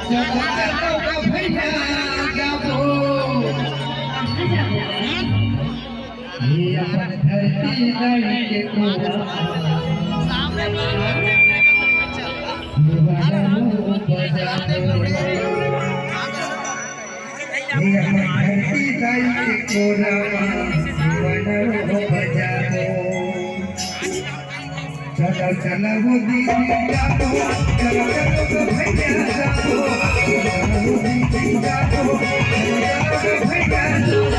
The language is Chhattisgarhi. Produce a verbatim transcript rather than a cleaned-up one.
चला चला भैया जाबो। ये अपन धरती दाई के कोरा। ये वाला रूप बजाबो। ये अपन धरती दाई के कोरा। ये वाला रूप बजाबो। चलो चलो वो दीदी जाओ, चलो चलो तो भैया जाओ, चलो वो दीदी जाओ, चलो चलो तो भैया जाओ।